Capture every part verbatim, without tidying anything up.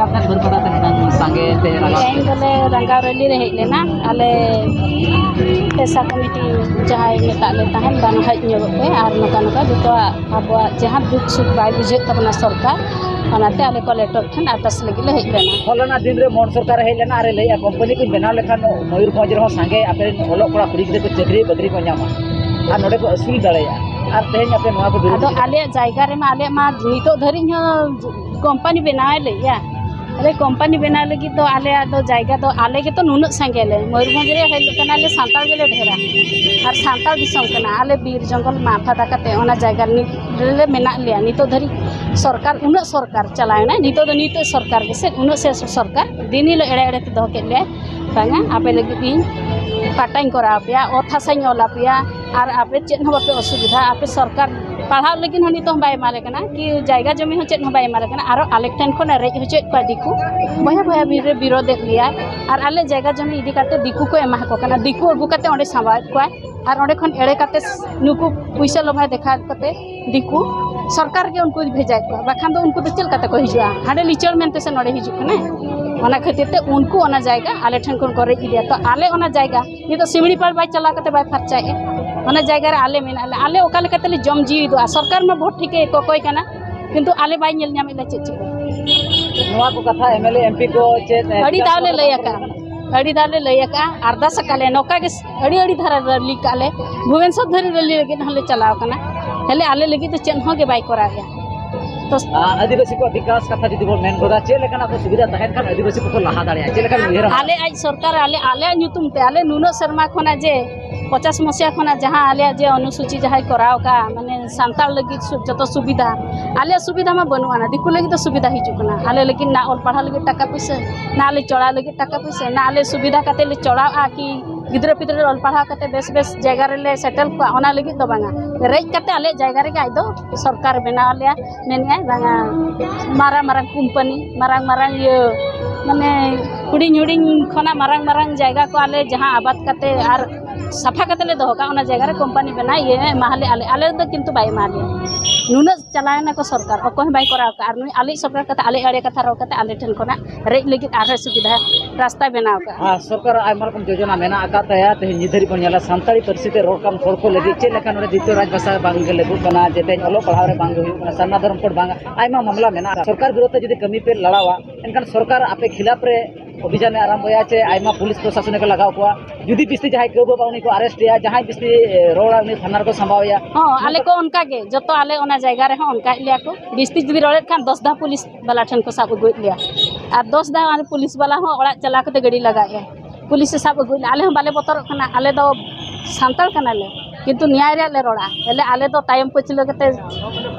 ᱟᱯᱮ ᱵᱟᱹᱨᱯᱟᱫᱟ ᱛᱮ ᱢᱤᱫᱴᱟᱝ ᱥᱟᱸᱜᱮ ᱛᱮ ᱨᱟᱸᱜᱟᱣ ᱛᱮᱦᱮᱧ ᱫᱚᱞᱮ ᱨᱟᱸᱜᱟᱣ ᱨᱮᱞᱤ ᱨᱮ ᱦᱮᱡ ᱞᱮᱱᱟ᱾ ᱟᱞᱮ ᱯᱮᱥᱟ ᱠᱚᱢᱤᱴᱤ ᱡᱟᱦᱟᱸᱭ ᱢᱮᱛᱟᱜ ᱞᱮ ᱛᱟᱦᱮᱱ, ᱵᱟᱝ ᱦᱮᱡ ᱧᱚᱜᱚᱜ ᱯᱮ, ᱟᱨ ᱱᱚᱝᱠᱟ ᱱᱚᱝᱠᱟ ᱡᱚᱛᱚᱣᱟᱜ ᱟᱵᱚᱣᱟᱜ ᱡᱟᱦᱟᱸ ᱫᱩᱠ ᱥᱩᱠ ᱵᱟᱭ ᱵᱩᱡᱷᱟᱹᱜ ᱛᱟᱵᱚᱱᱟ ᱥᱚᱨᱠᱟᱨ, ᱚᱱᱟᱛᱮ ᱟᱞᱮ ᱠᱚᱞᱮᱠᱴᱚᱨ ᱴᱷᱮᱱ ᱟᱨᱫᱟᱥ ᱞᱟᱹᱜᱤᱫ ᱞᱮ ᱦᱮᱡ ᱞᱮᱱᱟ᱾ ᱦᱚᱞᱟᱱᱟᱜ ᱫᱤᱱ ᱨᱮ ᱢᱚᱱ ᱥᱚᱨᱠᱟᱨᱮ ᱦᱮᱡ ᱞᱮᱱᱟ ᱟᱨᱮ ᱞᱟᱹᱭᱮᱫᱼᱟ, ᱠᱳᱢᱯᱟᱱᱤ ᱠᱚᱧ ᱵᱮᱱᱟᱣ ᱞᱮᱠᱷᱟᱱ ᱢᱚᱭᱩᱨᱵᱷᱚᱸᱡᱽ ᱨᱮᱦᱚᱸ ᱥᱟᱸᱜᱮ ᱟᱯᱮ ᱨᱮᱱ ᱚᱞᱚᱜ ᱠᱚᱲᱟ ᱠᱩᱲᱤ ᱜᱤᱫᱽᱨᱟᱹ ᱠᱚ ᱪᱟᱹᱠᱨᱤ ᱵᱟᱹᱠᱨᱤ ᱠᱚ ᱧᱟᱢᱟ ᱟᱨ ᱱᱚᱰᱮ ᱠᱚ ᱟᱹᱥᱩᱞ ᱫᱟᱲᱮᱭᱟᱜᱼᱟ, ᱟᱨ ᱛᱮᱦᱮᱧ ᱟᱯᱮ ᱱᱚᱣᱟ ᱠᱚ ᱵᱤᱨᱩᱫᱷ ᱟᱫᱚ ᱨᱮ ᱟᱞᱮᱭᱟᱜ ᱡᱟᱭᱜᱟ ᱨᱮᱢᱟ ᱟᱞᱮᱭᱟᱜ ᱢᱟ ᱱᱤᱛᱚᱜ ᱫᱷᱟᱹᱨᱤᱡ ᱦᱚᱸ ᱠᱳᱢᱯᱟᱱᱤ ᱵᱮᱱᱟᱣᱮ ᱞᱟᱹᱭᱮᱜᱼᱟ᱾ ᱟᱞᱮ ᱠᱳᱢᱯᱟᱱᱤ ᱵᱮᱱᱟᱣ ᱞᱟᱹᱜᱤᱫ ᱫᱚ ᱟᱞᱮᱭᱟᱜ ᱫᱚ ᱡᱟᱭᱜᱟ ᱫᱚ ᱟᱞᱮ ᱜᱮᱛᱚ ᱱᱩᱱᱟᱹᱜ ᱥᱟᱸᱜᱮ ᱞᱮ, ᱢᱚᱭᱩᱨᱵᱷᱚᱸᱡᱽ ᱨᱮ ᱦᱮᱡ ᱠᱟᱱᱟᱞᱮ, ᱥᱟᱱᱛᱟᱲ ᱜᱮᱞᱮ ᱰᱷᱮᱨᱟ ᱟᱨ ᱥᱟᱱᱛᱟᱲ ᱫᱤᱥᱚᱢ ᱠᱟᱱᱟ᱾ ᱟᱞᱮ ᱵᱤᱨ ᱡᱚᱝᱜᱚᱞ ᱢᱟᱜ ᱯᱷᱟᱫᱟ ᱠᱟᱛᱮ ᱚᱱᱟ ᱡᱟᱭᱜᱟ ᱨᱮᱞᱮ ᱢᱮᱱᱟᱜ ᱞᱮᱭᱟ᱾ ᱱᱤᱛᱚᱜ ᱫᱷᱟᱹᱨᱤᱡ ᱥᱚᱨᱠᱟᱨ, ᱩᱱᱟᱹᱜ ᱥᱚᱨᱠᱟᱨ ᱪᱟᱞᱟᱣᱮᱱᱟ, ᱱᱤᱛᱚᱜ ᱫᱚ ᱱᱤᱛᱚᱜ ᱥᱚᱨᱠᱟᱨ ᱜᱮᱥᱮ, ᱩᱱᱟᱹᱜ ᱥᱮ ᱥᱚᱨᱠᱟᱨ ᱫᱤᱱ ᱦᱤᱞᱳᱜ ᱮᱲᱮ ᱮᱲᱮ ᱛᱮ ᱫᱚᱦᱚ ᱠᱮᱫ ᱞᱮᱭᱟᱭ᱾ ᱵᱟᱝᱟ, ᱟᱯᱮ ᱞᱟᱹᱜᱤᱫ ᱤᱧ ᱯᱟᱴᱟᱧ ᱠᱚᱨᱟᱣ ᱟᱯᱮᱭᱟ, ᱚᱛ ᱦᱟᱥᱟᱧ ᱚᱞ ᱟᱯᱮᱭᱟ, ᱟᱨ ᱟᱯᱮ ᱪᱮᱫ ᱦᱚᱸ ᱵᱟᱯᱮ ᱚᱥᱩᱵᱤᱫᱷᱟ᱾ ᱟᱯᱮ ᱥᱚᱨᱠᱟᱨ ᱯᱟᱲᱦᱟᱣ ᱞᱟᱹᱜᱤᱫ ᱦᱚᱸ ᱱᱤᱛᱚᱜ ᱦᱚᱸ ᱵᱟᱭ ᱮᱢᱟᱞᱮ ᱠᱟᱱᱟ, ᱠᱤ ᱡᱟᱭᱜᱟ ᱡᱚᱢᱤ ᱦᱚᱸ ᱪᱮᱫ ᱦᱚᱸ ᱵᱟᱭ ᱮᱢᱟᱞᱮ ᱠᱟᱱᱟ᱾ ᱟᱨᱚ ᱟᱞᱮ ᱴᱷᱮᱱ ᱠᱷᱚᱱᱮ ᱨᱮᱡ ᱦᱚᱪᱚᱭᱮᱫ ᱠᱚᱣᱟ ᱫᱤᱠᱩ᱾ ᱵᱚᱭᱦᱟ ᱵᱚᱭᱦᱟ ᱵᱤᱨ ᱨᱮ ᱵᱤᱨᱳᱫᱮᱫ ᱞᱮᱭᱟᱭ, ᱟᱨ ᱟᱞᱮ ᱡᱟᱭᱜᱟ ᱡᱚᱢᱤ ᱤᱫᱤ ᱠᱟᱛᱮ ᱫᱤᱠᱩ ᱠᱚ ᱮᱢᱟ ᱠᱚ ᱠᱟᱱᱟ, ᱫᱤᱠᱩ ᱟᱹᱜᱩ ᱠᱟᱛᱮ ᱚᱸᱰᱮ ᱥᱟᱸᱵᱟᱣᱮᱫ ᱠᱚᱣᱟᱭ᱾ ᱟᱨ ᱚᱸᱰᱮ ᱠᱷᱚᱱ ᱮᱲᱮ ᱠᱟᱛᱮ ᱱᱩᱠᱩ ᱯᱩᱭᱥᱟᱹ ᱞᱚᱵᱷᱟᱭ ᱫᱮᱠᱷᱟᱣᱮᱫ ᱠᱟᱛᱮ ᱫᱤᱠᱩ ᱥᱚᱨᱠᱟᱨ ᱜᱮ ᱩᱱᱠᱩ ᱵᱷᱮᱡᱟᱭᱮᱫ ᱠᱚᱣᱟ, ᱵᱟᱠᱷᱟᱱ ᱫᱚ ᱩᱱᱠᱩ ᱫᱚ ᱪᱮᱫ ᱞᱮᱠᱟᱛᱮ ᱠᱚ ᱦᱤᱡᱩᱜᱼᱟ? ᱦᱟᱸᱰᱮ ᱞᱤᱪᱟᱹᱲ ᱢᱮᱱᱛᱮ ᱥᱮ ᱱᱚᱰᱮ ᱦᱤᱡᱩᱜ ᱠᱟᱱᱟᱭ? ᱚᱱᱟ ᱠᱷᱟᱹᱛᱤᱨ ᱛᱮ ᱩᱱᱠᱩ ᱚᱱᱟ ᱡᱟᱭᱜᱟ ᱟᱞᱮ ᱴᱷᱮᱱ ᱠᱷᱚᱱ ᱠᱚ ᱨᱮᱡ ᱤᱫᱤᱭᱟ᱾ ᱛᱚ ᱟᱞᱮ ᱚᱱᱟ ᱡᱟᱭᱜᱟ ᱱᱤᱛᱚᱜ ᱥᱤᱢᱲᱤᱯᱟᱲ ᱵᱟᱭ ᱪᱟᱞᱟᱣ ᱠᱟᱛᱮ ᱵᱟᱭ ᱯᱷᱟᱨᱪᱟᱭᱮᱫᱼᱟ, ᱚᱱᱟ ᱡᱟᱭᱜᱟ ᱨᱮ ᱟᱞᱮ ᱢᱮᱱᱟᱜ ᱞᱮ, ᱟᱞᱮ ᱚᱠᱟ ᱞᱮᱠᱟ ᱛᱮᱞᱮ ᱡᱚᱢ ᱡᱤᱣᱤ ᱫᱚᱜᱼᱟ? ᱥᱚᱨᱠᱟᱨ ᱢᱟ ᱵᱷᱳᱴ ᱴᱷᱤᱠᱮ ᱠᱚᱠᱚᱭ ᱠᱟᱱᱟ, ᱠᱤᱱᱛᱩ ᱟᱞᱮ ᱵᱟᱭ ᱧᱮᱞ ᱧᱟᱢᱮᱫ ᱞᱮ ᱪᱮᱫ ᱪᱤᱠᱟᱹ᱾ ᱱᱚᱣᱟ ᱠᱚ ᱠᱟᱛᱷᱟ M L A, M P ᱠᱚ ᱪᱮᱫ, ᱮ, ᱟᱹᱰᱤ ᱫᱷᱟᱣ ᱞᱮ ᱞᱟᱹᱭ ᱟᱠᱟᱫᱼᱟ, ᱟᱹᱰᱤ ᱫᱷᱟᱣ ᱞᱮ ᱞᱟᱹᱭ ᱟᱠᱟᱫᱼᱟ, ᱟᱨᱫᱟᱥ ᱟᱠᱟᱫ ᱞᱮ, ᱱᱚᱝᱠᱟ ᱜᱮ ᱟᱹᱰᱤ ᱟᱹᱰᱤ ᱫᱷᱟᱨᱟ ᱨᱮᱞᱤ ᱠᱟᱜᱼᱟ ᱞᱮ, ᱵᱷᱩᱵᱮᱱᱥᱚᱨ ᱫᱷᱟᱹᱨᱤᱡ ᱨᱮᱞᱤ ᱞᱟᱹᱜᱤᱫ ᱦᱚᱸᱞᱮ ᱪᱟᱞᱟᱣ ᱠᱟᱱᱟ᱾ ᱦᱮᱞᱮ ᱟᱞᱮ ᱞᱟᱹᱜᱤᱫ ᱫᱚ ᱪᱮᱫ ᱦᱚᱸ ᱜᱮ ᱵᱟᱭ ᱠᱚᱨᱟᱣᱮᱫᱼᱟ᱾ ᱛᱚ ᱟᱨ ᱟᱹᱫᱤᱵᱟᱹᱥᱤ ᱠᱚᱣᱟᱜ ᱵᱤᱠᱟᱥ ᱠᱟᱛᱷᱟ ᱡᱩᱫᱤ ᱵᱚᱱ ᱢᱮᱱ ᱜᱚᱫᱟ, ᱪᱮᱫ ᱞᱮᱠᱟᱱᱟᱜ ᱠᱚ ᱥᱩᱵᱤᱫᱷᱟ ᱛᱟᱦᱮᱱ ᱠᱷᱟᱱ ᱟᱹᱫᱤᱵᱟᱹᱥᱤ ᱠᱚᱠᱚ ᱞᱟᱦᱟ ᱫᱟᱲᱮᱭᱟᱜᱼᱟ, ᱪᱮᱫ ᱞᱮᱠᱟᱱ ᱩᱭᱦᱟᱹᱨᱟ? ᱟᱞᱮ ᱟᱡ ᱥᱚᱨᱠᱟᱨ, ᱟᱞᱮ, ᱟᱞᱮᱭᱟᱜ ᱧᱩᱛᱩᱢ ᱛᱮ, ᱟᱞᱮ ᱱᱩᱱᱟᱹᱜ ᱥᱮᱨᱢᱟ ᱠᱷᱚᱱᱟᱜ ᱡᱮ ᱯᱚᱪᱟᱥ ᱢᱚᱥᱤᱦᱟ ᱠᱷᱚᱱᱟᱜ ᱡᱟᱦᱟᱸ ᱟᱞᱮᱭᱟᱜ ᱡᱮ ᱚᱱᱩᱥᱩᱪᱤ ᱡᱟᱦᱟᱸᱭ ᱠᱚᱨᱟᱣ ᱠᱟᱜᱼᱟ, ᱢᱟᱱᱮ ᱥᱟᱱᱛᱟᱲ ᱞᱟᱹᱜᱤᱫ ᱥᱩ-, ᱡᱚᱛᱚ ᱥᱩᱵᱤᱫᱷᱟ, ᱟᱞᱮᱭᱟᱜ ᱥᱩᱵᱤᱫᱷᱟ ᱢᱟ ᱵᱟᱹᱱᱩᱜ ᱟᱱᱟ, ᱫᱤᱠᱩ ᱞᱟᱹᱜᱤᱫ ᱫᱚ ᱥᱩᱵᱤᱫᱷᱟ ᱦᱤᱡᱩᱜ ᱠᱟᱱᱟ᱾ ᱟᱞᱮ ᱞᱟᱹᱜᱤᱫ ᱱᱟ ᱚᱞ ᱯᱟᱲᱦᱟᱣ ᱞᱟᱹᱜᱤᱫ ᱴᱟᱠᱟ ᱯᱩᱭᱥᱟᱹ, ᱱᱟ ᱟᱞᱮ ᱪᱚᱲᱟᱣ ᱞᱟᱹᱜᱤᱫ ᱴᱟᱠᱟ ᱯᱩᱭᱥᱟᱹ, ᱱᱟ ᱟᱞᱮ ᱥᱩᱵᱤᱫᱷᱟ ᱠᱟᱛᱮ ᱞᱮ ᱪᱚᱲᱟᱣᱼᱟ ᱠᱤ ᱜᱤᱫᱽᱨᱟᱹ ᱯᱤᱫᱽᱨᱟᱹ ᱚᱞ ᱯᱟᱲᱦᱟᱣ ᱠᱟᱛᱮ ᱵᱮᱥ ᱵᱮᱥ ᱡᱟᱭᱜᱟ ᱨᱮᱞᱮ ᱥᱮᱴᱮᱞ ᱠᱚᱣᱟ, ᱚᱱᱟ ᱞᱟᱹᱜᱤᱫ ᱫᱚ ᱵᱟᱝᱟ᱾ ᱨᱮᱡ ᱠᱟᱛᱮ ᱟᱞᱮᱭᱟᱜ ᱡᱟᱭᱜᱟ ᱨᱮᱜᱮ ᱟᱡ ᱫᱚ ᱥᱚᱨᱠᱟᱨ ᱵᱮᱱᱟᱣ ᱟᱞᱮᱭᱟ ᱢᱮᱱᱮᱫᱼᱟᱭ, ᱵᱟᱝᱟ, ᱢᱟᱨᱟᱝ ᱢᱟᱨᱟᱝ ᱠᱳᱢᱯᱟᱱᱤ, ᱢᱟᱨᱟᱝ ᱢᱟᱨᱟᱝ ᱤᱭᱟᱹ, ᱢᱟᱱᱮ ᱦᱩᱰᱤᱧ ᱦᱩᱰᱤᱧ ᱠᱷᱚᱱᱟᱜ ᱢᱟᱨᱟᱝ ᱢᱟᱨᱟᱝ ᱡᱟᱭᱜᱟ ᱠᱚ ᱟᱞᱮ ᱡᱟᱦᱟᱸ ᱟᱵᱟᱫ ᱠᱟᱛᱮ ᱟᱨ ᱥᱟᱯᱷᱟ ᱠᱟᱛᱮ ᱞᱮ ᱫᱚᱦᱚ ᱠᱟᱜᱼᱟ, ᱚᱱᱟ ᱡᱟᱭᱜᱟ ᱨᱮ ᱠᱳᱢᱯᱟᱱᱤ ᱵᱮᱱᱟᱣ ᱤᱭᱟᱹ ᱮᱢᱟ ᱞᱮ, ᱟᱞᱮ, ᱟᱞᱮ ᱫᱚ ᱠᱤᱱᱛᱩ ᱵᱟᱭ ᱮᱢᱟ ᱞᱮᱭᱟ᱾ ᱱᱩᱱᱟᱹᱜ ᱪᱟᱞᱟᱣ ᱮᱱᱟ ᱠᱚ ᱥᱚᱨᱠᱟᱨ, ᱚᱠᱚᱭ ᱦᱚᱸ ᱵᱟᱭ ᱠᱚᱨᱟᱣ ᱠᱟᱜᱼᱟ᱾ ᱟᱨ ᱱᱩᱭ ᱟᱞᱮ ᱥᱚᱨᱠᱟᱨ ᱠᱟᱛᱮ ᱟᱞᱮ ᱟᱲᱮ ᱠᱟᱛᱷᱟ ᱨᱚᱲ ᱠᱟᱛᱮ ᱟᱞᱮ ᱴᱷᱮᱱ ᱠᱷᱚᱱᱟᱜ ᱨᱮᱡ ᱞᱟᱹᱜᱤᱫ ᱟᱨᱦᱚᱸ ᱥᱩᱵᱤᱫᱷᱟ ᱨᱟᱥᱛᱟᱭ ᱵᱮᱱᱟᱣ ᱠᱟᱜᱼᱟ᱾ ᱟᱨ ᱥᱚᱨᱠᱟᱨᱟᱜ ᱟᱭᱢᱟ ᱨᱚᱠᱚᱢ ᱡᱳᱡᱚᱱᱟ ᱢᱮᱱᱟᱜ ᱟᱠᱟᱫ ᱛᱟᱭᱟ᱾ ᱛᱮᱦᱮᱧ ᱧᱤᱫᱟᱹ ᱫᱷᱟᱹᱨᱤᱡ ᱵᱚᱱ ᱧᱮᱞᱟ, ᱥᱟᱱᱛᱟᱲᱤ ᱯᱟᱹᱨᱥᱤ ᱛᱮ ᱨᱚᱲ ᱠᱟᱱ ᱦᱚᱲ ᱠᱚ ᱞᱟᱹᱜᱤᱫ ᱪᱮᱫ ᱞᱮᱠᱟ ᱱᱚᱰᱮ ᱫᱤᱛᱤᱭᱚ ᱨᱟᱡᱽ ᱵᱷᱟᱥᱟ ᱵᱟᱝ ᱜᱮ ᱞᱟᱹᱜᱩᱜ ᱠᱟᱱᱟ, ᱡᱮ ᱛᱮᱦᱮᱧ ᱚᱞᱚᱜ ᱯᱟᱲᱦᱟᱣ ᱨᱮ ᱵᱟᱝ ᱜᱮ ᱦᱩᱭᱩᱜ ᱠᱟᱱᱟ, ᱥᱟᱨᱱᱟ ᱫᱷᱚᱨᱚᱢ ᱠᱳᱰ ᱵᱟᱝ, ᱟᱭᱢᱟ ᱢᱟᱢᱞᱟ ᱢᱮᱱᱟᱜᱼᱟ᱾ ᱥᱚᱨᱠᱟᱨ ᱵᱤᱨᱩᱫᱷ ᱛᱮ ᱡᱩᱫᱤ ᱠᱟᱹᱢᱤ ᱯᱮ ᱞᱟᱲᱟᱣᱟ, ᱮᱱᱠᱷᱟᱱ ᱥᱚᱨᱠᱟᱨ ᱟᱯᱮ ᱠᱷᱤᱞᱟᱯ ᱨᱮ ᱚᱵᱷᱤᱡᱟᱱᱮ ᱟᱨᱟᱢᱵᱚᱭᱟ ᱪᱮ ᱟᱭᱢᱟ ᱯᱩᱞᱤᱥ ᱯᱨᱚᱥᱟᱥᱚᱱᱮ ᱠᱚ ᱞᱟᱜᱟᱣ ᱠᱚᱣᱟ? ᱡᱩᱫᱤ ᱵᱤᱥᱛᱤ ᱡᱟᱦᱟᱸᱭ ᱠᱟᱹᱣ ᱵᱟᱵᱟ ᱩᱱᱤ ᱠᱚ ᱟᱨᱮᱥᱴ ᱮᱭᱟ, ᱡᱟᱦᱟᱸᱭ ᱵᱤᱥᱛᱤ ᱮ, ᱨᱚᱲᱟ ᱩᱱᱤ ᱛᱷᱟᱱᱟ ᱨᱮᱠᱚ ᱥᱟᱢᱵᱟᱣ ᱮᱭᱟ᱾ ᱦᱚᱸ, ᱟᱞᱮ ᱠᱚ ᱚᱱᱠᱟ ᱜᱮ, ᱡᱚᱛᱚ ᱟᱞᱮ ᱚᱱᱟ ᱡᱟᱭᱜᱟ ᱨᱮᱦᱚᱸ ᱚᱱᱠᱟᱭᱮᱫ ᱞᱮᱭᱟ ᱠᱚ᱾ ᱵᱤᱥᱛᱤ ᱡᱩᱫᱤ ᱨᱚᱲᱮᱫ ᱠᱷᱟᱱ ᱫᱚᱥ ᱫᱷᱟᱣ ᱯᱩᱞᱤᱥ ᱵᱟᱞᱟ ᱴᱷᱮᱱ ᱠᱚ ᱥᱟᱵ ᱟᱹᱜᱩᱭᱮᱫ ᱞᱮᱭᱟ, ᱟᱨ ᱫᱚᱥ ᱫᱷᱟᱣ ᱟᱨ ᱯᱩᱞᱤᱥ ᱵᱟᱞᱟ ᱦᱚᱸ ᱚᱲᱟᱜ ᱪᱟᱞᱟᱣ ᱠᱟᱛᱮ ᱜᱟᱹᱰᱤ ᱞᱟᱜᱟᱭᱮᱫᱼᱟ, ᱯᱩᱞᱤᱥ ᱮ ᱥᱟᱵ ᱟᱹᱜᱩᱭᱮᱫ ᱞᱮᱭᱟ᱾ ᱟᱞᱮ ᱦᱚᱸ ᱵᱟᱞᱮ ᱵᱚᱛᱚᱨᱚᱜ ᱠᱟᱱᱟ, ᱟᱞᱮ ᱫᱚ ᱥᱟᱱᱛᱟᱲ ᱠᱟᱱᱟᱞᱮ, ᱠᱤᱱᱛᱩ ᱱᱮᱭᱟᱭ ᱨᱮᱭᱟᱜ ᱞᱮ ᱨᱚᱲᱟ᱾ ᱟᱞᱮ, ᱟᱞᱮ ᱫᱚ ᱛᱟᱭᱚᱢ ᱯᱟᱹᱪᱷᱞᱟᱹ ᱠᱟᱛᱮ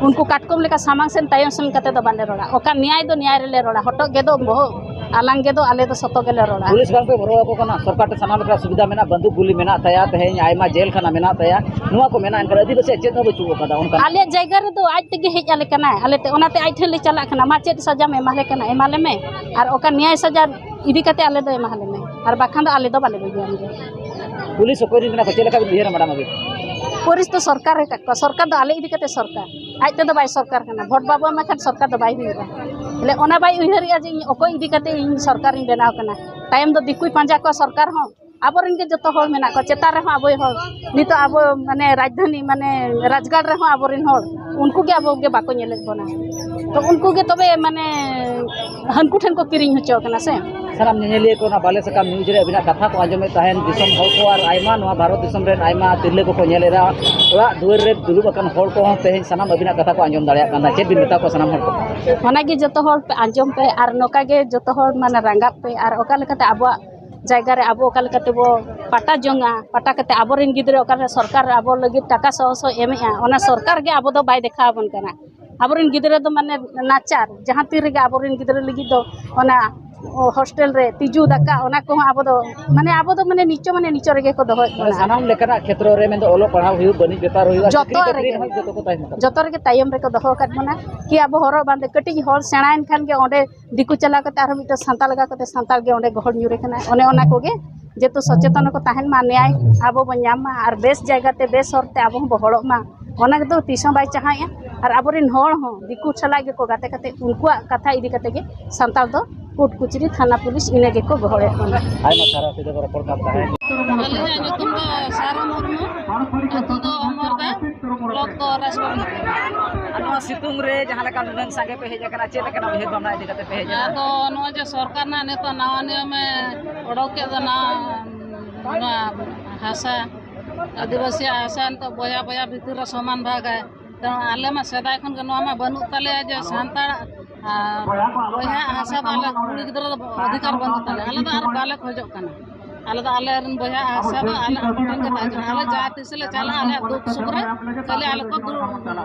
ᱩᱱᱠᱩ ᱠᱟᱴᱠᱚᱢ ᱞᱮᱠᱟ ᱥᱟᱢᱟᱝ ᱥᱮᱱ ᱛᱟᱭᱚᱢ ᱥᱮᱱ ᱠᱟᱛᱮ ᱫᱚ ᱵᱟᱞᱮ ᱨᱚᱲᱟ᱾ ᱚᱠᱟ ᱱᱮᱭᱟᱭ ᱫᱚ ᱱᱮᱭᱟᱭ ᱨᱮᱞᱮ ᱨᱚᱲᱟ, ᱦᱚᱴᱚᱜ ᱜᱮᱫᱚᱜ ᱵᱚᱦᱚᱜ ᱟᱞᱟᱝ ᱜᱮᱫᱚ ᱟᱞᱮ ᱫᱚ ᱥᱚᱛᱚ ᱜᱮᱞᱮ ᱨᱚᱲᱟ᱾ ᱯᱩᱞᱤᱥ ᱵᱟᱝ ᱯᱮ ᱵᱚᱨᱚ ᱟᱠᱚ ᱠᱟᱱᱟ? ᱥᱚᱨᱠᱟᱨ ᱴᱷᱮᱱ ᱥᱟᱱᱟᱢ ᱞᱮᱠᱟᱱᱟᱜ ᱥᱩᱵᱤᱫᱷᱟ ᱢᱮᱱᱟᱜᱼᱟ, ᱵᱟᱱᱫᱩᱠ ᱜᱩᱞᱤ ᱢᱮᱱᱟᱜ ᱛᱟᱭᱟ, ᱛᱮᱦᱮᱧ ᱟᱭᱢᱟ ᱡᱮᱞ ᱠᱷᱟᱱᱟ ᱢᱮᱱᱟᱜ ᱛᱟᱭᱟ, ᱱᱚᱣᱟ ᱠᱚ ᱢᱮᱱᱟᱜᱼᱟ, ᱮᱱᱠᱷᱟᱱ ᱟᱹᱫᱤᱵᱟᱹᱥᱤᱭᱟᱜ ᱪᱮᱫ ᱦᱚᱸ ᱵᱟᱹᱪᱩᱜ ᱟᱠᱟᱫᱟ ᱚᱱᱠᱟ᱾ ᱟᱞᱮᱭᱟᱜ ᱡᱟᱭᱜᱟ ᱨᱮᱫᱚ ᱟᱡ ᱛᱮᱜᱮ ᱦᱮᱡ ᱟᱞᱮ ᱠᱟᱱᱟᱭ, ᱟᱞᱮ ᱛᱮ, ᱚᱱᱟᱛᱮ ᱟᱡ ᱴᱷᱮᱱ ᱞᱮ ᱪᱟᱞᱟᱜ ᱠᱟᱱᱟ, ᱢᱟ ᱪᱮᱫ ᱥᱟᱡᱟᱢ ᱮᱢᱟ ᱞᱮ ᱠᱟᱱᱟ, ᱮᱢᱟ ᱞᱮ ᱢᱮ, ᱟᱨ ᱚᱠᱟ ᱱᱮᱭᱟᱭ ᱥᱟᱡᱟ ᱤᱫᱤ ᱠᱟᱛᱮ ᱟᱞᱮ ᱫᱚ ᱮᱢᱟ ᱞᱮ ᱢᱮ, ᱟᱨ ᱵᱟᱠᱷᱟᱱ ᱫᱚ ᱟᱞᱮ ᱫᱚ ᱵᱟᱞᱮ ᱵᱟᱹᱜᱤᱭᱟᱢ ᱜᱮᱭᱟ᱾ ᱯᱩᱞᱤᱥ ᱚᱠᱚᱭ ᱨᱮᱱ ᱠᱟᱱᱟ ᱠᱚ, ᱪᱮᱫ ᱞᱮᱠᱟ ᱵᱤᱱ ᱩᱭᱦᱟᱹᱨᱟ ᱢᱮᱰᱟᱢ ᱟᱹᱵᱤᱱ? ᱯᱩᱞᱤᱥ ᱫᱚ ᱥᱚᱨᱠᱟᱨ ᱨᱮ ᱠᱟᱜ ᱠᱚᱣᱟ, ᱥᱚᱨᱠᱟᱨ ᱫᱚ ᱟᱞᱮ ᱤᱫᱤ ᱠᱟᱛᱮ ᱥᱚᱨᱠᱟᱨ, ᱟᱡ ᱛᱮᱫᱚ ᱵᱟᱭ ᱥᱚᱨᱠᱟᱨ ᱠᱟᱱᱟ᱾ ᱵᱷᱳᱴ ᱵᱟᱵᱚ ᱮᱢᱟ ᱠᱷᱟᱱ ᱥᱚᱨᱠᱟᱨ ᱫᱚ ᱵᱟᱭ ᱦᱩᱭᱩᱜᱼᱟ᱾ ᱵᱚᱞᱮ ᱚᱱᱟ ᱵᱟᱭ ᱩᱭᱦᱟᱹᱨᱮᱜᱼᱟ ᱡᱮ ᱤᱧ ᱚᱠᱚᱭ ᱤᱫᱤ ᱠᱟᱛᱮ ᱤᱧ ᱥᱚᱨᱠᱟᱨᱤᱧ ᱵᱮᱱᱟᱣ ᱠᱟᱱᱟ᱾ ᱛᱟᱭᱚᱢ ᱫᱚ ᱫᱤᱠᱩᱭ ᱯᱟᱸᱡᱟ ᱠᱚᱣᱟ ᱥᱚᱨᱠᱟᱨ ᱦᱚᱸ᱾ ᱟᱵᱚᱨᱮᱱ ᱜᱮ ᱡᱚᱛᱚ ᱦᱚᱲ ᱢᱮᱱᱟᱜ ᱠᱚᱣᱟ, ᱪᱮᱛᱟᱱ ᱨᱮᱦᱚᱸ ᱟᱵᱚᱭ ᱦᱚᱲ, ᱱᱤᱛᱚᱜ ᱟᱵᱚ ᱢᱟᱱᱮ ᱨᱟᱡᱽᱫᱷᱟᱹᱱᱤ ᱢᱟᱱᱮ ᱨᱟᱡᱽᱜᱟᱲ ᱨᱮᱦᱚᱸ ᱟᱵᱚᱨᱮᱱ ᱦᱚᱲ, ᱩᱱᱠᱩ ᱜᱮ ᱟᱵᱚ ᱜᱮ ᱵᱟᱠᱚ ᱧᱮᱞᱮᱫ ᱵᱚᱱᱟ᱾ ᱛᱚ ᱩᱱᱠᱩ ᱜᱮ ᱛᱚᱵᱮ ᱢᱟᱱᱮ ᱦᱟᱹᱱᱠᱩ ᱴᱷᱮᱱ ᱠᱚ ᱠᱤᱨᱤᱧ ᱦᱚᱪᱚ ᱠᱟᱱᱟ ᱥᱮ᱾ ᱥᱟᱱᱟᱢ ᱧᱮᱧᱮᱞᱤᱭᱟᱹ ᱠᱚ ᱚᱱᱟ ᱵᱟᱞᱮ ᱥᱟᱠᱟᱢ ᱱᱤᱭᱩᱡᱽ ᱨᱮ ᱟᱹᱵᱤᱱᱟᱜ ᱠᱟᱛᱷᱟ ᱠᱚ ᱟᱸᱡᱚᱢᱮᱫ ᱛᱟᱦᱮᱱ, ᱫᱤᱥᱚᱢ ᱦᱚᱲ ᱠᱚ ᱟᱨ ᱟᱭᱢᱟ ᱱᱚᱣᱟ ᱵᱷᱟᱨᱚᱛ ᱫᱤᱥᱚᱢ ᱨᱮᱱ ᱟᱭᱢᱟ ᱛᱤᱨᱞᱟᱹ ᱠᱚᱠᱚ ᱧᱮᱞ ᱮᱫᱟ᱾ ᱚᱲᱟᱜ ᱫᱩᱣᱟᱹᱨ ᱨᱮ ᱫᱩᱲᱩᱵ ᱟᱠᱟᱱ ᱦᱚᱲ ᱠᱚᱦᱚᱸ ᱛᱮᱦᱮᱧ ᱥᱟᱱᱟᱢ ᱟᱹᱵᱤᱱᱟᱜ ᱠᱟᱛᱷᱟ ᱠᱚ ᱟᱸᱡᱚᱢ ᱫᱟᱲᱮᱭᱟᱜ ᱠᱟᱱᱟ᱾ ᱪᱮᱫ ᱵᱤᱱ ᱢᱮᱛᱟ ᱠᱚᱣᱟ ᱥᱟᱱᱟᱢ ᱦᱚᱲ ᱠᱚ? ᱚᱱᱟᱜᱮ ᱡᱚᱛᱚ ᱦᱚᱲ ᱯᱮ ᱟᱸᱡᱚᱢ ᱯᱮ ᱟᱨ ᱱᱚᱝᱠᱟ ᱜᱮ ᱡᱚᱛᱚ ᱦᱚᱲ ᱢᱟᱱᱮ ᱨᱟᱸᱜᱟᱜ ᱯᱮ ᱟᱨ ᱚᱠᱟ ᱞᱮᱠᱟᱛᱮ ᱟᱵᱚᱣᱟᱜ ᱡᱟᱭᱜᱟ ᱨᱮ ᱟᱵᱚ ᱚᱠᱟ ᱞᱮᱠᱟ ᱛᱮᱵᱚ ᱯᱟᱴᱟ ᱡᱚᱝᱟ, ᱯᱟᱴᱟ ᱠᱟᱛᱮ ᱟᱵᱚᱨᱮᱱ ᱜᱤᱫᱽᱨᱟᱹ ᱚᱠᱟ ᱞᱮᱠᱟ ᱥᱚᱨᱠᱟᱨ ᱟᱵᱚ ᱞᱟᱹᱜᱤᱫ ᱴᱟᱠᱟ ᱥᱚᱦᱚ ᱥᱚᱦᱚ ᱮᱢᱮᱜᱼᱟ, ᱚᱱᱟ ᱥᱚᱨᱠᱟᱨ ᱜᱮ ᱟᱵᱚ ᱫᱚ ᱵᱟᱭ ᱫᱮᱠᱷᱟᱣ ᱟᱵᱚᱱ ᱠᱟᱱᱟ᱾ ᱟᱵᱚᱨᱮᱱ ᱜᱤᱫᱽᱨᱟᱹ ᱫᱚ ᱢᱟᱱᱮ ᱱᱟᱪᱟᱨ, ᱡᱟᱦᱟᱸ ᱛᱤᱱ ᱨᱮᱜᱮ ᱟᱵᱚᱨᱮᱱ ᱜᱤᱫᱽᱨᱟᱹ ᱞᱟᱹᱜᱤᱫ ᱫᱚ ᱚᱱᱟ ᱦᱳᱥᱴᱮᱞ ᱨᱮ ᱛᱤᱡᱩ ᱫᱟᱠᱟ, ᱚᱱᱟ ᱠᱚᱦᱚᱸ ᱟᱵᱚ ᱫᱚ ᱢᱟᱱᱮ ᱟᱵᱚ ᱫᱚ ᱢᱟᱱᱮ ᱱᱤᱪᱚ ᱢᱟᱱᱮ ᱱᱤᱪᱚ ᱨᱮᱜᱮ ᱠᱚ ᱫᱚᱦᱚᱭᱮᱫ ᱢᱟᱱᱮ ᱵᱚᱱᱟ᱾ ᱥᱟᱱᱟᱢ ᱞᱮᱠᱟᱱᱟᱜ ᱠᱷᱮᱛᱨᱚ ᱨᱮ, ᱢᱮᱱᱫᱚ ᱚᱞᱚᱜ ᱯᱟᱲᱦᱟᱣ ᱦᱩᱭᱩᱜ, ᱵᱟᱹᱱᱤᱡ ᱵᱮᱯᱟᱨ ᱦᱩᱭᱩᱜ, ᱡᱚᱛᱚ ᱪᱟᱹᱠᱨᱤ ᱵᱟᱹᱠᱨᱤ ᱨᱮᱜᱮ᱾ ᱨᱮᱦᱚᱸ ᱡᱚᱛᱚ ᱠᱚ ᱛᱟᱭᱚᱢ ᱟᱠᱟᱱᱟ᱾ ᱡᱚᱛᱚ ᱨᱮᱜᱮ ᱛᱟᱭᱚᱢ ᱨᱮᱠᱚ ᱫᱚᱦᱚ ᱟᱠᱟᱫ ᱵᱚᱱᱟ᱾ ᱠᱤ ᱟᱵᱚ ᱦᱚᱨᱚᱜ ᱵᱟᱸᱫᱮ, ᱠᱟᱹᱴᱤᱡ ᱦᱚᱲ ᱥᱮᱬᱟᱭᱮᱱ ᱠᱷᱟᱱ ᱜᱮ ᱚᱸᱰᱮ ᱫᱤᱠᱩ ᱪᱟᱞᱟᱣ ᱠᱟᱛᱮ ᱟᱨᱦᱚᱸ ᱢᱤᱫᱴᱮᱱ ᱥᱟᱱᱛᱟᱲ ᱞᱟᱜᱟᱣ ᱠᱟᱛᱮ ᱥᱟᱱᱛᱟᱲ ᱜᱮ ᱚᱸᱰᱮ ᱜᱚᱦᱚᱲ ᱧᱩᱨᱮ ᱠᱟᱱᱟ᱾ ᱚᱱᱮ ᱚᱱᱟ ᱠᱚᱜᱮ ᱡᱚᱛᱚ ᱥᱚᱪᱮᱛᱚᱱ ᱠᱚ ᱛᱟᱦᱮᱱ ᱢᱟ, ᱱᱮᱭᱟᱭ ᱟᱵᱚ ᱵᱚᱱ ᱧᱟᱢ ᱢᱟ ᱟᱨ ᱵᱮᱥ ᱡᱟᱭᱜᱟᱛᱮ ᱵᱮᱥ ᱦᱚᱨᱛᱮ ᱟᱵᱚ ᱦᱚᱸᱵᱚ ᱦᱚᱲᱚᱜ ᱢᱟ, ᱚᱱᱟ ᱫᱚ ᱛᱤᱥ ᱦᱚᱸ ᱵᱟᱭ ᱪᱟᱦᱟᱣᱮᱫᱼᱟ᱾ ᱟᱨ ᱟᱵᱚᱨᱮᱱ ᱦᱚᱲ ᱦᱚᱸ ᱫᱤᱠᱩ ᱥᱟᱞᱟᱜ ᱜᱮᱠᱚ ᱜᱟᱛᱮ ᱠᱟᱛᱮ ᱩᱱᱠᱩᱣᱟᱜ ᱠᱟᱛᱷᱟ ᱤᱫᱤ ᱠᱟᱛᱮ ᱜᱮ ᱥᱟᱱᱛᱟᱲ ᱫᱚ ᱠᱳᱨᱴ ᱠᱩᱪᱨᱤ ᱛᱷᱟᱱᱟ ᱯᱩᱞᱤᱥ ᱤᱱᱟᱹ ᱜᱮᱠᱚ ᱜᱚᱦᱚᱲᱮᱫ ᱵᱚᱱᱟ᱾ ᱟᱭᱢᱟ ᱥᱟᱨᱦᱟᱣ᱾ ᱥᱤᱫᱷᱟᱹ ᱵᱚ ᱨᱚᱯᱚᱲ ᱠᱟᱱ ᱛᱟᱦᱮᱸᱫ᱾ ᱟᱹᱞᱤᱧᱟᱜ ᱧᱩᱛᱩᱢ ᱫᱚ ᱥᱟᱨᱚ ᱢᱩᱨᱢᱩ, ᱟᱹᱛᱩ ᱫᱚ ᱚᱢᱚᱨᱫᱟ, ᱵᱞᱚᱠ ᱫᱚ ᱨᱟᱡᱽᱵᱟᱲᱤ᱾ ᱟᱨ ᱱᱚᱣᱟ ᱥᱤᱛᱩᱝ ᱨᱮ ᱡᱟᱦᱟᱸ ᱞᱮᱠᱟ ᱱᱩᱱᱟᱹᱝ ᱥᱟᱸᱜᱮ ᱯᱮ ᱦᱮᱡ ᱟᱠᱟᱱᱟ, ᱪᱮᱫ ᱞᱮᱠᱟᱱᱟᱜ ᱩᱭᱦᱟᱹᱨ ᱵᱷᱟᱵᱽᱱᱟ ᱤᱫᱤ ᱠᱟᱛᱮ ᱯᱮ ᱦᱮᱡ ᱟᱠᱟᱱᱟ? ᱟᱫᱚ ᱱᱚᱜᱼᱚᱭ ᱡᱮ ᱥᱚᱨᱠᱟᱨ ᱱᱟᱜ ᱱᱤᱛᱚᱜ ᱱᱟᱣᱟ ᱱᱤᱭᱚᱢᱮ ᱚᱰᱚᱠ ᱠᱮᱫ ᱫᱚ, ᱱᱟᱣᱟ, ᱱᱚᱣᱟ ᱦᱟᱥᱟ, ᱟᱹᱫᱤᱵᱟᱹᱥᱤᱭᱟᱜ ᱦᱟᱥᱟ ᱱᱤᱛᱚᱜ ᱵᱚᱭᱦᱟ ᱵᱚᱭᱦᱟ ᱵᱷᱤᱛᱤᱨ ᱨᱮ ᱥᱚᱢᱟᱱ ᱵᱷᱟᱜᱟᱭ᱾ ᱛᱚ ᱟᱞᱮ ᱢᱟ ᱥᱮᱫᱟᱭ ᱠᱷᱚᱱ ᱜᱮ ᱱᱚᱣᱟ ᱢᱟ ᱵᱟᱹᱱᱩᱜ ᱛᱟᱞᱮᱭᱟ ᱡᱮ ᱥᱟᱱᱛᱟᱲ, ᱟᱨ, ᱵᱚᱭᱦᱟ ᱦᱟᱥᱟ ᱫᱚ ᱟᱞᱮ ᱠᱩᱲᱤ ᱜᱤᱫᱽᱨᱟᱹ ᱫᱚ ᱚᱫᱷᱤᱠᱟᱨ ᱵᱟᱹᱱᱩᱜ ᱛᱟᱞᱮᱭᱟ᱾ ᱟᱞᱮ ᱫᱚ ᱟᱨ ᱵᱟᱞᱮ ᱠᱷᱚᱡᱚᱜ ᱠᱟᱱᱟ᱾ ᱟᱞᱮ ᱫᱚ ᱟᱞᱮ ᱨᱮᱱ ᱵᱚᱭᱦᱟ ᱦᱟᱥᱟ ᱫᱚ ᱟᱞᱮ ᱟᱠᱚ ᱴᱷᱮᱱ ᱜᱮ ᱛᱟᱦᱮᱸ ᱠᱟᱱᱟ᱾ ᱟᱞᱮ ᱡᱟᱦᱟᱸ ᱛᱤᱥ ᱞᱮ ᱪᱟᱞᱟᱜᱼᱟ, ᱟᱞᱮᱭᱟᱜ ᱫᱩᱠ ᱥᱩᱠ ᱨᱮ ᱠᱷᱟᱹᱞᱤ ᱟᱞᱮ ᱠᱚ ᱫᱩᱲᱩᱵ,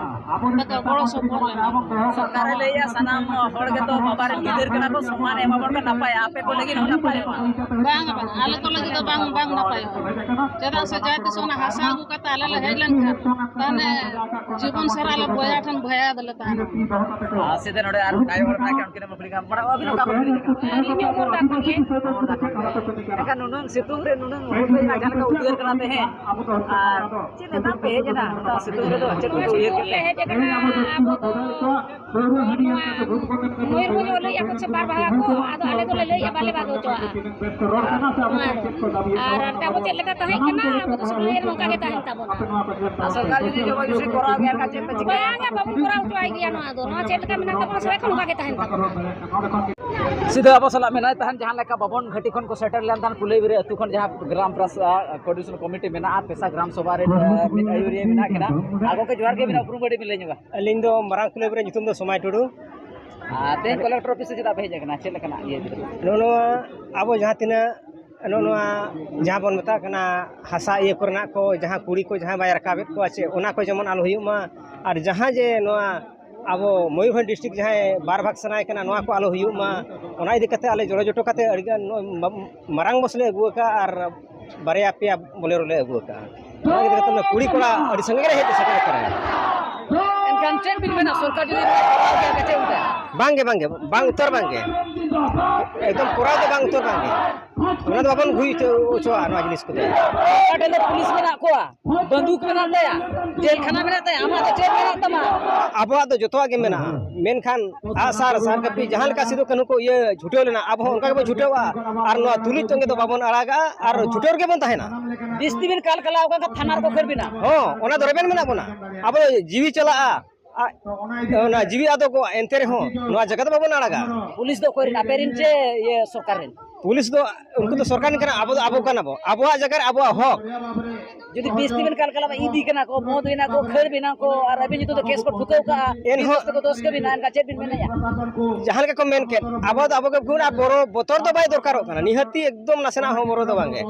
ᱟᱯᱮ ᱠᱚ ᱜᱚᱲᱚ ᱥᱚᱯᱚᱦᱚᱫ ᱞᱮ ᱮᱢᱟ᱾ ᱥᱚᱨᱠᱟᱨᱮ ᱞᱟᱹᱭᱮᱜᱼᱟ, ᱥᱟᱱᱟᱢ ᱦᱚᱲ ᱜᱮᱛᱚ ᱵᱟᱵᱟ ᱨᱮᱱ ᱜᱤᱫᱟᱹᱨ ᱠᱟᱱᱟ ᱠᱚ, ᱥᱚᱢᱟᱱ ᱮᱢᱟ ᱵᱚᱱ ᱠᱷᱟᱱ ᱱᱟᱯᱟᱭᱚᱜᱼᱟ, ᱟᱯᱮ ᱠᱚ ᱞᱟᱹᱜᱤᱫ ᱦᱚᱸ ᱱᱟᱯᱟᱭᱚᱜᱼᱟ᱾ ᱵᱟᱝ, ᱵᱟᱝ, ᱟᱞᱮ ᱠᱚ ᱞᱟᱹᱜᱤᱫ ᱫᱚ ᱵᱟᱝ, ᱵᱟᱝ ᱱᱟᱯᱟᱭᱚᱜᱼᱟ᱾ ᱪᱮᱫᱟᱜ ᱥᱮ ᱡᱟᱦᱟᱸ ᱛᱤᱥ ᱚᱱᱟ ᱦᱟᱥᱟ ᱟᱹᱜᱩ ᱠᱟᱛᱮ ᱟᱞᱮ ᱞᱮ ᱦᱮᱡ ᱞᱮᱱᱠᱷᱟᱱ, ᱛᱟᱦᱚᱞᱮ ᱡᱤᱵᱚᱱ ᱥᱟᱨᱟ ᱟᱞᱮ ᱵᱚᱭᱦᱟ ᱴᱷᱮᱱ ᱵᱚᱭᱦᱟ ᱫᱚᱞᱮ ᱛᱟᱦᱮᱱᱟ᱾ ᱟᱨ ᱥᱮᱫᱮ ᱱᱚᱰᱮ ᱟᱨ ᱢᱤᱫ ᱟᱭᱳ ᱦᱚᱲ ᱢᱮᱱᱟᱭ ᱠᱟᱱᱟ, ᱩᱱᱠᱤᱱ ᱦᱚᱸ ᱠᱩᱞᱤ ᱠᱟᱱᱟ᱾ ᱢᱟᱱᱮ ᱟᱹᱵᱤᱱ ᱚᱠᱟ ᱠᱷᱚᱱ ᱵᱤᱱ ᱦᱮᱡ ᱟᱠᱟᱱᱟ? ᱟᱹᱞᱤᱧ ᱦᱚᱸ ᱩᱢᱚᱨᱫᱟ ᱠᱷᱚᱱ ᱜᱮ᱾ ᱮᱱᱠᱷᱟᱱ ᱱᱩᱱᱟᱹᱝ ᱥᱤᱛᱩᱝ ᱨᱮ ᱱᱩᱱᱟᱹᱝ ᱦᱩᱞ ᱨᱮ ᱡᱟᱦᱟᱸ ᱞᱮᱠᱟ ᱩᱫᱽᱜᱟᱹᱨ ᱠᱟᱱᱟ ᱛᱮᱦᱮᱧ, ᱟᱨ ᱪᱮᱫ ᱞᱮᱠᱟ ᱯᱮ ᱦᱮᱡ ᱮᱱᱟ ᱱᱚᱣᱟ ᱥᱤᱛᱩᱝ ᱨᱮᱫᱚ? ᱪᱮᱫ ᱠᱚᱯᱮ ᱩᱭᱦᱟᱹᱨ ᱠᱮᱫ ᱛᱮ? ᱦᱮᱡ ᱟᱠᱟᱱᱟ ᱟᱵᱚ ᱫᱚ ᱱᱚᱣᱟ ᱢᱚᱭᱩᱨᱵᱷᱚᱸᱡᱽ ᱦᱚᱸ ᱞᱟᱹᱭᱮᱫᱼᱟ ᱠᱚ ᱪᱮ ᱵᱟᱨ ᱵᱟᱜᱟ ᱠᱚ, ᱟᱫᱚ ᱟᱞᱮ ᱫᱚᱞᱮ ᱞᱟᱹᱭᱮᱫᱼᱟ ᱵᱟᱞᱮ ᱵᱟᱜᱟᱣ ᱦᱚᱪᱚᱣᱟᱜᱼᱟ᱾ ᱱᱚᱣᱟ ᱫᱚ᱾ ᱟᱨ ᱟᱵᱚ ᱪᱮᱫ ᱞᱮᱠᱟ ᱛᱟᱦᱮᱸ ᱠᱟᱱᱟ, ᱟᱵᱚ ᱫᱚ ᱥᱚᱢᱟᱡᱽ ᱨᱮ ᱱᱚᱝᱠᱟ ᱜᱮ ᱛᱟᱦᱮᱱ ᱛᱟᱵᱚᱱᱟ᱾ ᱟᱨ ᱥᱚᱨᱠᱟᱨ ᱡᱩᱫᱤ ᱡᱚᱵᱚᱨᱡᱚᱥᱤ ᱠᱚᱨᱟᱣ ᱜᱮᱭᱟ, ᱮᱱᱠᱷᱟᱱ ᱪᱮᱫ ᱯᱮ ᱪᱤᱠᱟᱹᱭᱟ? ᱵᱟᱝᱟ, ᱵᱟᱵᱚᱱ ᱠᱚᱨᱟᱣ ᱦᱚᱪᱚᱣᱟᱭ ᱜᱮᱭᱟ ᱱᱚᱣᱟ ᱫᱚ᱾ ᱱᱚᱣᱟ ᱪᱮᱫ ᱞᱮᱠᱟ ᱢᱮᱱᱟᱜ ᱛᱟᱵᱚᱱᱟ, ᱥᱮ ᱱᱚᱝᱠᱟ ᱜᱮ ᱛᱟᱦᱮᱱ ᱛᱟᱵᱚᱱᱟ᱾ ᱥᱤᱫᱷᱟᱹ ᱟᱵᱚ ᱥᱟᱞᱟᱜ ᱢᱮᱱᱟᱭ ᱛᱟᱦᱮᱱ, ᱡᱟᱦᱟᱸ ᱞᱮᱠᱟ ᱵᱟᱵᱚᱱ ᱜᱷᱟᱹᱴᱤ ᱠᱷᱚᱱ ᱠᱚ ᱥᱮᱴᱮᱨ ᱞᱮᱱ ᱛᱟᱦᱮᱸᱫ ᱠᱩᱞᱟᱹᱭ ᱵᱤᱨᱟᱹ ᱟᱹᱛᱩ ᱠᱷᱚᱱ, ᱡᱟᱦᱟᱸ ᱜᱨᱟᱢ ᱯᱨᱟᱥᱟ ᱠᱳᱚᱨᱰᱤᱱᱮᱥᱚᱱ ᱠᱚᱢᱤᱴᱤ ᱢᱮᱱᱟᱜᱼᱟ, ᱯᱮᱥᱟ ᱜᱨᱟᱢ ᱥᱚᱵᱷᱟ ᱨᱮ, ᱮ, ᱢᱤᱫ ᱟᱹᱭᱩᱨᱤᱭᱟᱹ ᱢᱮᱱᱟᱜ ᱠᱤᱱᱟ᱾ ᱟᱨ ᱜᱚᱢᱠᱮ, ᱡᱚᱦᱟᱨ ᱜᱮ, ᱟᱹᱵᱤᱱᱟᱜ ᱩᱯᱨᱩᱢ ᱠᱟᱹᱴᱤᱡ ᱵᱤᱱ ᱞᱟᱹᱭ ᱧᱚᱜᱟ᱾ ᱟᱹᱞᱤᱧ ᱫᱚ ᱢᱟᱨᱟᱝ ᱠᱩᱞᱟᱹᱭ ᱵᱤᱨᱟᱹ ᱧᱩᱛᱩᱢ ᱫᱚ ᱥᱚᱢᱟᱭ ᱴᱩᱰᱩ᱾ ᱟᱨ ᱛᱮᱦᱮᱧ ᱠᱚᱞᱮᱠᱴᱚᱨ ᱚᱯᱷᱤᱥ ᱨᱮ ᱪᱮᱫᱟᱜ ᱯᱮ ᱦᱮᱡ ᱟᱠᱟᱱᱟ? ᱪᱮᱫ ᱞᱮᱠᱟᱱᱟᱜ ᱤᱭᱟᱹ ᱤᱫᱤ ᱠᱟᱛᱮ? ᱱᱚᱜᱼᱚ ᱱᱚᱣᱟ ᱟᱵᱚ ᱡᱟᱦᱟᱸ ᱛᱤᱱᱟᱹᱜ ᱱᱚᱜᱼᱚ ᱱᱚᱣᱟ ᱡᱟᱦᱟᱸ ᱵᱚᱱ ᱢᱮᱛᱟᱜ ᱠᱟᱱᱟ ᱦᱟᱥᱟ ᱤᱭᱟᱹ ᱠᱚᱨᱮᱱᱟᱜ ᱠᱚ, ᱡᱟᱦᱟᱸ ᱠᱩᱲᱤ ᱠᱚ ᱡᱟᱦᱟᱸᱭ ᱵᱟᱭ ᱨᱟᱠᱟᱵᱮᱫ ᱠᱚᱣᱟ ᱪᱮ, ᱚᱱᱟ ᱠᱚ ᱡᱮᱢᱚᱱ ᱟᱞᱚ ᱦᱩᱭᱩᱜ ᱢᱟ᱾ ᱟᱨ ᱡᱟᱦᱟᱸ ᱡᱮ ᱱᱚᱣᱟ ᱟᱵᱚ ᱢᱚᱭᱩᱨᱵᱷᱚᱸᱡᱽ ᱰᱤᱥᱴᱨᱤᱠᱴ ᱡᱟᱦᱟᱸᱭ ᱵᱟᱨ ᱵᱷᱟᱜᱽ ᱥᱟᱱᱟᱭ ᱠᱟᱱᱟ, ᱱᱚᱣᱟ ᱠᱚ ᱟᱞᱚ ᱦᱩᱭᱩᱜ ᱢᱟ, ᱚᱱᱟ ᱤᱫᱤ ᱠᱟᱛᱮ ᱟᱞᱮ ᱡᱚᱲᱚ ᱡᱚᱴᱚ ᱠᱟᱛᱮ ᱟᱹᱰᱤᱜᱟᱱ ᱱᱚᱜᱼᱚᱭ ᱢᱟ-, ᱢᱟᱨᱟᱝ ᱵᱟᱥ ᱞᱮ ᱟᱹᱜᱩ ᱟᱠᱟᱫᱼᱟ ᱟᱨ ᱵᱟᱨᱭᱟ ᱯᱮᱭᱟ ᱵᱚᱞᱮᱨᱳ ᱞᱮ ᱟᱹᱜᱩ ᱟᱠᱟᱫᱼᱟ᱾ ᱚᱱᱟ ᱤᱫᱤ ᱠᱟᱛᱮ ᱠᱩᱲᱤ ᱠᱚᱲᱟ ᱟᱹᱰᱤ ᱥᱟᱸᱜᱮ ᱞᱮ ᱦᱮᱡ ᱥᱮᱴᱮᱨ ᱟᱠᱟᱱᱟ᱾ ᱮᱱᱠᱷᱟᱱ ᱪᱮᱫ ᱵᱤᱱ ᱢᱮᱱᱟ, ᱥᱚᱨᱠᱟᱨ ᱡᱩᱫᱤ ᱱᱚᱣᱟ ᱠᱚᱨᱟᱣ ᱠᱮᱭᱟ, ᱪᱮᱫ ᱞᱮᱠᱟ? ᱵᱟᱝᱜᱮ, ᱵᱟᱝᱜᱮ, ᱵᱟᱝ ᱩᱛᱟᱹᱨ ᱵᱟᱝᱜᱮ, ᱮᱠᱫᱚᱢ ᱠᱚᱨᱟᱣ ᱫᱚ ᱵᱟᱝ ᱩᱛᱟᱹᱨ ᱵᱟᱝᱜᱮ᱾ ᱚᱱᱟ ᱫᱚ ᱵᱟᱵᱚᱱ ᱦᱩᱭ ᱦᱚᱪᱚ- ᱦᱚᱪᱚᱣᱟᱜᱼᱟ ᱱᱚᱣᱟ ᱡᱤᱱᱤᱥ ᱠᱚᱫᱚ᱾ ᱚᱠᱟ ᱴᱷᱮᱱ ᱫᱚ ᱯᱩᱞᱤᱥ ᱢᱮᱱᱟᱜ ᱠᱚᱣᱟ, ᱵᱟᱱᱫᱩᱠ ᱢᱮᱱᱟᱜ ᱛᱟᱭᱟ, ᱡᱮᱞ ᱠᱷᱟᱱᱟ ᱢᱮᱱᱟᱜ ᱛᱟᱭᱟ, ᱟᱢᱟᱜ ᱫᱚ ᱪᱮᱫ ᱢᱮᱱᱟᱜ ᱛᱟᱢᱟ? ᱟᱵᱚᱣᱟᱜ ᱫᱚ ᱡᱚᱛᱚᱣᱟᱜ ᱜᱮ ᱢᱮᱱᱟᱜᱼᱟ, ᱢᱮᱱᱠᱷᱟᱱ ᱟᱜᱼᱥᱟᱨ, ᱥᱟᱨ ᱠᱟᱹᱯᱤ, ᱡᱟᱦᱟᱸ ᱞᱮᱠᱟ ᱥᱤᱫᱩ ᱠᱟᱹᱱᱦᱩ ᱠᱚ ᱤᱭᱟᱹ ᱪᱷᱩᱴᱟᱹᱣ ᱞᱮᱱᱟ, ᱟᱵᱚ ᱦᱚᱸ ᱚᱱᱠᱟ ᱜᱮᱵᱚᱱ ᱪᱷᱩᱴᱟᱹᱣᱟ᱾ ᱟᱨ ᱱᱚᱣᱟ ᱛᱩᱞᱩᱡ ᱛᱚᱸᱜᱮ ᱫᱚ ᱵᱟᱵᱚᱱ ᱟᱲᱟᱜᱟ, ᱟᱨ ᱪᱷᱩᱴᱟᱹᱣ ᱨᱮᱜᱮ ᱵᱚᱱ ᱛᱟᱦᱮᱱᱟ᱾ ᱵᱤᱥ ᱛᱤᱢᱤᱱ ᱠᱟᱞ ᱠᱟᱞᱟᱣ ᱠᱟᱱ ᱠᱷᱟᱱ ᱛᱷᱟᱱᱟ ᱨᱮᱠᱚ ᱠᱷᱟᱹᱲ ᱵᱤᱱᱟ᱾ ᱦᱚᱸ, ᱚᱱᱟ ᱫᱚ ᱨᱮᱵᱮᱱ ᱢᱮᱱᱟᱜ ᱵᱚᱱᱟ᱾ ᱟᱵᱚ ᱫᱚ ᱡᱤᱣᱤ ᱪᱟᱞᱟᱜᱼᱟ, ᱟ-, ᱚᱱᱟ ᱡᱤᱣᱤ ᱟᱫᱚ ᱠᱚ, ᱮᱱᱛᱮ ᱨᱮᱦᱚᱸ ᱱᱚᱣᱟ ᱡᱟᱭᱜᱟ ᱫᱚ ᱵᱟᱵᱚᱱ ᱟᱲᱟᱜᱟ᱾ ᱯᱩᱞᱤᱥ ᱫᱚ ᱚᱠᱚᱭ ᱨᱮᱱ, ᱟᱯᱮ ᱨᱮᱱ ᱪᱮ ᱤᱭᱟᱹ ᱥᱚᱨᱠᱟᱨ ᱨᱮᱱ? ᱯᱩᱞᱤᱥ ᱫᱚ, ᱩᱱᱠᱩ ᱫᱚ ᱥᱚᱨᱠᱟᱨ ᱨᱮᱱ ᱠᱟᱱᱟ, ᱟᱵᱚ ᱫᱚ ᱟᱵᱚ ᱠᱟᱱᱟ ᱵᱚ, ᱟᱵᱚᱣᱟᱜ ᱡᱟᱭᱜᱟ ᱨᱮ ᱟᱵᱚᱣᱟᱜ ᱦᱚᱠ᱾ ᱡᱩᱫᱤ ᱵᱤᱥ ᱛᱤᱢᱤᱱ ᱠᱟᱞ ᱠᱟᱞᱟᱣ ᱤᱫᱤ ᱠᱟᱱᱟ ᱠᱚ, ᱵᱚᱸᱫ ᱮᱱᱟ ᱠᱚ, ᱠᱷᱟᱹᱲ ᱵᱤᱱᱟ ᱠᱚ, ᱟᱨ ᱟᱹᱵᱤᱱ ᱧᱩᱛᱩᱢ ᱫᱚ ᱠᱮᱥ ᱠᱚ ᱴᱷᱩᱠᱟᱹᱣ ᱠᱟᱜᱼᱟ, ᱮᱱᱦᱚᱸ ᱵᱤᱥ ᱫᱚᱥ ᱠᱚ ᱫᱚᱥ ᱠᱟᱹᱢᱤ ᱱᱟ, ᱮᱱᱠᱷᱟᱱ ᱪᱮᱫ ᱵᱤᱱ ᱢᱮᱱᱮᱫᱼᱟ? ᱡᱟᱦᱟᱸ ᱞᱮᱠᱟ ᱠᱚ ᱢᱮᱱ ᱠᱮᱫ, ᱟᱵᱚ ᱫᱚ ᱟᱵᱚ ᱜᱮ ᱵᱷᱩᱞ, ᱟᱨ ᱵᱚᱨᱚ-, ᱵᱚᱛᱚᱨ ᱫᱚ ᱵᱟᱭ ᱫᱚᱨᱠᱟᱨᱚᱜ ᱠᱟᱱᱟ, ᱱᱤᱦᱟᱹᱛᱤ ᱮᱠᱫᱚᱢ ᱱᱟᱥᱮᱱᱟᱜ ᱦᱚᱸ ᱵᱚᱨᱚ ᱫᱚ ᱵᱟᱝ ᱜᱮ᱾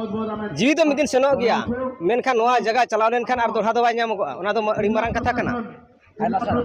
ᱡᱤᱣᱤ ᱫᱚ ᱢᱤᱫ ᱫᱤᱱ ᱥᱮᱱᱚᱜ ᱜᱮᱭᱟ, ᱢᱮᱱᱠᱷᱟᱱ ᱱᱚᱣᱟ ᱡᱟᱭᱜᱟ ᱪᱟᱞᱟᱣ ᱞᱮᱱᱠᱷᱟᱱ ᱟᱨ ᱫᱚᱲᱦᱟ ᱫᱚ ᱵᱟᱭ ᱧᱟᱢᱚᱜᱚᱜᱼᱟ, ᱚᱱᱟ ᱫᱚ ᱟᱹᱰᱤ ᱢᱟᱨᱟᱝ ᱠᱟᱛᱷᱟ ᱠᱟᱱᱟ᱾ ᱟᱭᱢᱟ ᱥᱟᱨᱦᱟᱣ᱾